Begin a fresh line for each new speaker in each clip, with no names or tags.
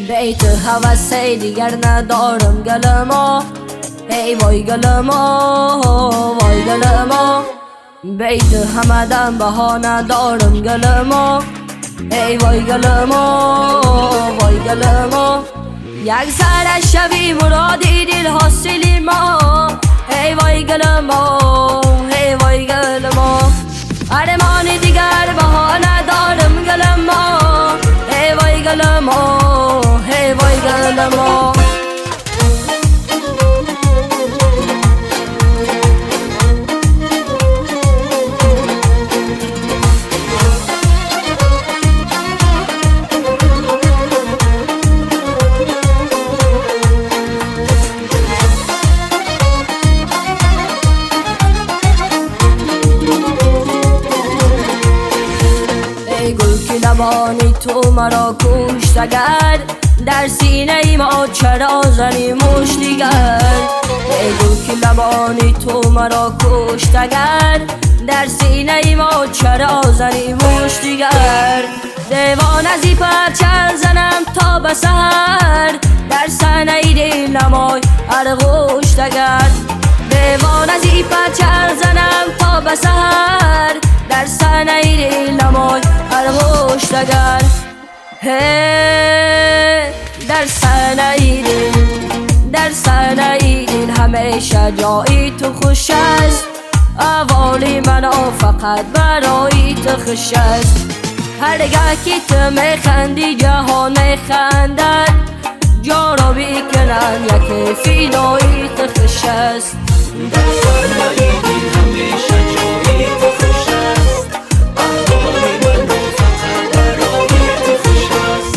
Бе ту ҳавасе дигар надорам гулмо, эй вой гулмо, вой гулмо. Бе ту ҳамадам баҳона дорам гулмо, эй вой гулмо, вой гулмо. Як сара шави муроди дил ҳосили мо, эй вой гулмо, эй вой гулмо. Армони дигар баҳона дорам гулмо, эй вой гулмо, эй вой гулмо. Лабони ту маро кушт агар, дар синаи мо чаро зани мушт дигар? Эй гул ки лабони ту маро кушт агар, дар синаи мо чаро зани мушт дигар? Девона зи парчам занам то ба саҳар, дар саҳнаи дил намой арғушт агар. Девона зи парчам занам то ба саҳар, дар саҳнаи дил намой арғушт агар. Дар саҳнаи дил, дар саҳнаи дил ҳамеша ҷои ту хуш аст. Аҳволи мано фақат барои ту хуш аст. Ҳаргаҳ ки ту механдӣ ҷаҳон механдад, ҷоро бикунанд яке фидои ту хуш аст.
Дар саҳнаи дил ҳамеша ҷои ту хуш аст. Аҳволи мано фақат барои ту хуш аст.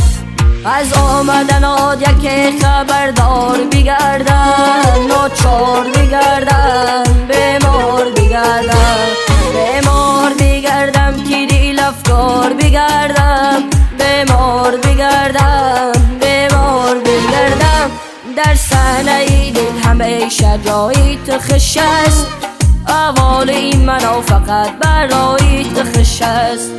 Аз омаданат яке хабардор бигардам, ночор бигардам, бемор бигардам. Бемор бигардам ки дил афкор бигардам, бемор бигардам, бемор бигардам. Дар саҳнаи дил ҳамеша ҷои ту хуш аст. Аҳволи мано фақат барои ту хуш аст.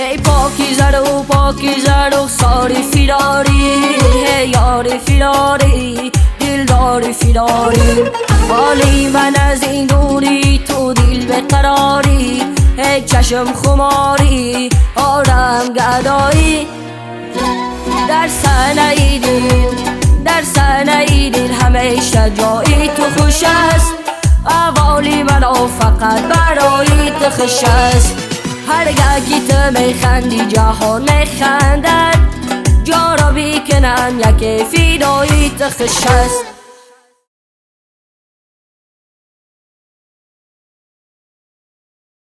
Эй покиза рӯ, покиза рухсори фирорӣ, эй ёри фирорӣ, дилдори фирорӣ. Ҳоли ман аз ин дури ту дил беқарорӣ, эй чашм хуморӣ, орам гадоӣ. Дар саҳнаи дил, дар саҳнаи дил ҳамеша ҷои ту хуш аст. Аҳволи мано фақат барои ту хуш аст. Ҳаргаҳ ки ту механдӣ ҷаҳон механдад, ҷоро бикунанд яке фидои ту хуш аст.